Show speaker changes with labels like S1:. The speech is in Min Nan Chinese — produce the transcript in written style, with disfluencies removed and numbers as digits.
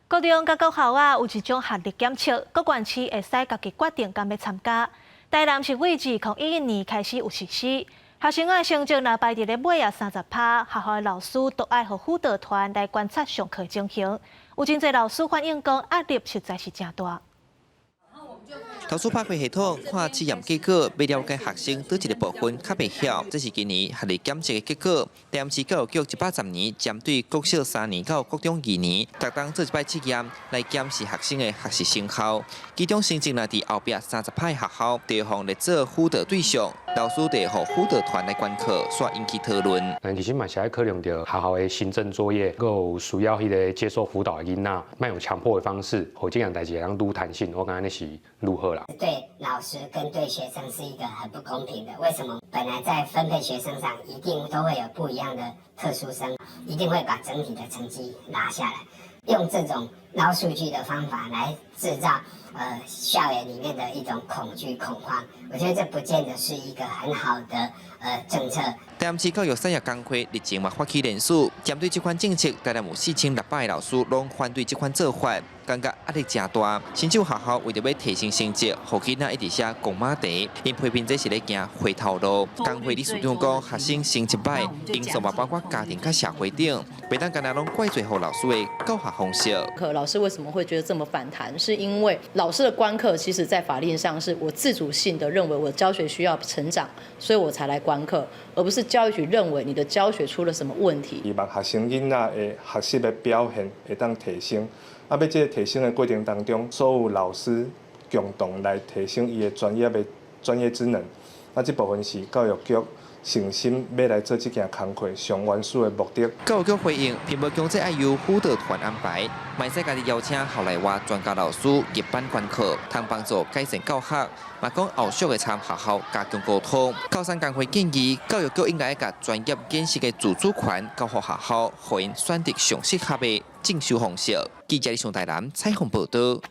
S1: 高中佮國校啊，有一種學歷檢測，各縣市會使家己決定敢欲參加。台南是對2011年開始有實施，學生仔成績若排佇咧尾仔30趴，學校的老師都愛予輔導團來觀察上課情形。有真濟老師反映講，壓力實在是誠大。
S2: 老師拍開系統看測驗結果，欲了解學生佗一个部分較袂曉。這是今年學歷檢測的結果。台南市教育局110年針對國小三年到國中二年，逐冬做一擺測驗來檢視學生的學習成效。其中成績若佇後壁30趴的學校，就予列做輔導對象，老師就予輔導團來觀課，煞引起討論。
S3: 但其實嘛是愛考量著學校的行政作業，閣有需要彼个接受輔導的囡仔，莫用強迫的方式，予這件代誌會當愈彈性。我感覺按呢是愈好啦。
S4: 對老師跟對學生是一個很不公平的。為什麼？本來在分配學生上，一定都會有不一樣的特殊生，一定會把整體的成績拉下來。用這種撈數據的方法來製造校園裡面的一種恐懼恐慌，我覺得這不見得是一個很好的政策。
S2: 台南市教育產業工會日前嘛發起聯署，針對這款政策，台南有4600个老師攏反對這款做法，感覺壓力誠大。甚至有學校為著欲提升成績，予囡仔一直寫戇馬題，𪜶批評這是咧行回頭路。工會理事長講，學生成績䆀，因素嘛包括家庭佮社會等，袂當干焦攏怪罪予老師的教學方式。
S5: 可老師為什麼會覺得這麼反彈？是因為老師的觀課，其實在法令上是我自主性的認為我教學需要成長，所以我才來觀課，而不是教育局認為你的教學出了什麼問題。
S6: 希望學生囡仔的學習的表現會當提升，啊，欲這个提升的過程當中，所有老師共同來提升伊的專業的專業職能，啊，這部分是教育局誠心欲來做這件工課上原始的目的。
S2: 教育局回應，並無強制愛由輔導團安排，嘛會使家己邀請校內外專家老師入班觀課，通幫助改善教學。嘛講後續會參學校加強溝通。教產工會建議，教育局應該共專業見識的自主權交予學校，予𪜶選擇上適合的進修方式。記者李松台南採訪報導。